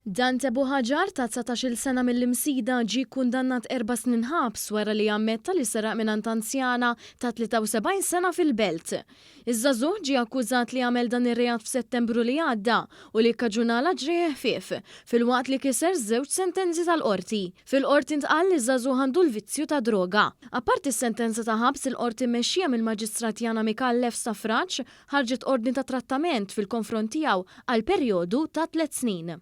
Dante Buhagiar ta' 19-il sena mill-Imsida ġie kkundannat erba' snin ħabs wara li ammetta li seraq mingħand anzjana ta' 73 sena fil-Belt. Iż-żagħżugħ ġie akkużat li għamel dan ir-reat f'Settembru li għadda u li kkaġunalha ġrieħi ħfief, filwaqt li kiser żewġ sentenzi tal-Qorti. Fil-Qorti ntqal li ż-żagħżugħ għandu l-vizzju tad-droga. Apparti s-sentenza ta' ħabs, il-Qorti mmexxija mill-Maġistrat Yana Micallef Stafrace ħarġet ordni ta' trattament fil-konfront tiegħu għal perjodu ta' tliet snin.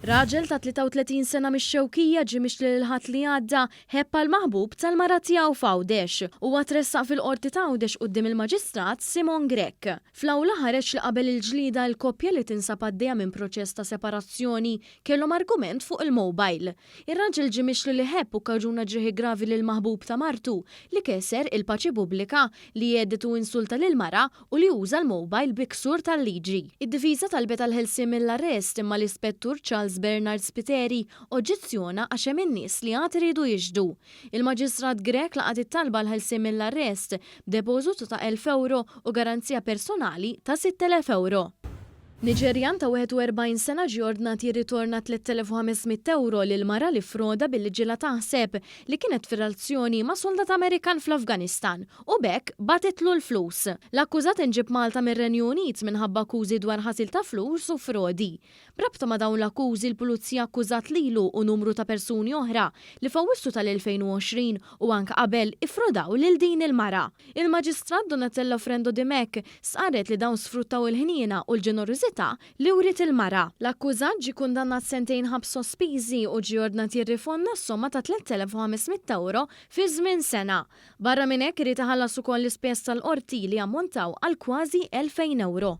Raġel ta' 33 sena mix-Xewkija ġie mixli l-Ħadd li għadda ħebb għall-maħbub tal-mara tiegħu f'Għawdex. Huwa tressaq fil-Qorti t'Għawdex quddiem il-Maġistrat Simon Grech. Fl-awla ħareġ li qabel il-ġlieda l-koppja li tinsab għaddejja minn proċess ta' separazzjoni kellhom argument fuq il-mobile. Ir-raġel ġie mixli li ħebb u kkaġuna ġrieħi gravi lill-maħbub ta' martu, li keser il-paċi pubblika, li jhedded u insulta lill-mara u li uża l-mobile bi ksur tal-liġi. Id-difiża talbet għall-ħelsien mill-arrest imma l-Ispettur Charles Bernard Spiteri oġġezzjona għax hemm in-nies li għad iridu jixhdu. Il-Maġistrat Grech laqgħet it-talba għall-ħelsien mill-arrest b'depożitu ta' 1,000 ewro u garanzija personali ta' 6,000 ewro. Niġerjan ta' 41 sena ġie ordnat jirritorna 3,500 ewro lil mara li ffroda billi ġielha taħseb li kienet f'relazzjoni ma' suldat Amerikan fl-Afganistan u b'hekk bagħtitlu l-flus. L-akkużat inġieb Malta mir-Renju Unit minħabba akkużi dwar ħasil ta' flus u frodi. B'rabta ma' dawn l-akkużi l-Pulizija akkużat lilu u numru ta' persuni oħra li f'Awwissu tal-2020 u anke qabel iffrodaw lil din il-mara. Il-Maġistrat Donatella Frendo Dimech stqarret li dawn sfruttaw il-ħniena u l-ġenerożità li wriet il-mara. L-akkużat ġie kundannat sentejn ħabs sospiżi u ġie ordnat jirrifonna s-somma ta' 3,500 ewro fi żmien sena. Barra minn hekk irid iħallas ukoll l-ispejjeż tal-qorti li jammontaw għal kważi 2,000 ewro.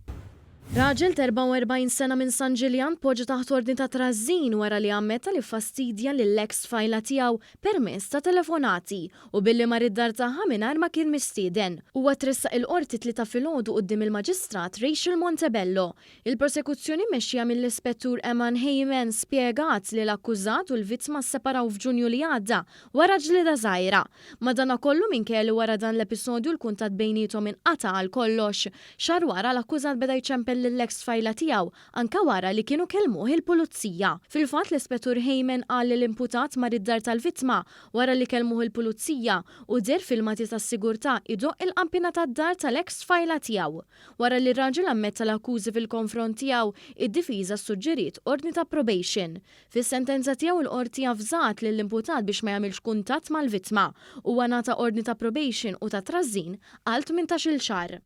Raġel ta' 44 sena minn San Ġiljan tpoġġa taħt ordni ta' trażżin wara li ammetta li ffastidja lill-eks tfajla tiegħu permezz ta' telefonati u billi mar id-dar tagħha mingħajr ma kien mistieden. Huwa tressaq il-Qorti t-Tlieta filgħodu quddiem il-Maġistrat Rachel Montebello. Il-prosekuzzjoni mmexxija mill-Ispettur Eman Hayman spjegat li l-akkużat u l-vittma sseparaw f'Ġunju li għadda Wara ġlieda żgħira. Madanakollu minkejja li wara dan l-episodju l-kuntatt bejniethom inqata' għal kollox, xahar wara l-akkużat beda jċempel lill-eks tfajla tiegħu anke wara li kienu kellmuh il-pulizija. Fil-fatt l-Ispettur Hayman qal li l-imputat mar id-dar tal-vittma wara li kellmuh il-pulizija u deher filmati tas-sigurtà jdoqq il-qanpiena tad-dar tal-eks tfajla tiegħu. Wara li r-raġel ammetta l-akkużi fil-konfront tiegħu, id-difiża ssuġġeriet ordni ta' probation. Fis-sentenza tiegħu l-Qorti avżat lill-imputat biex ma jagħmilx kuntatt mal-vittma. Huwa ngħata ordni ta' probation u ta' trażżin għal 18-il xahar.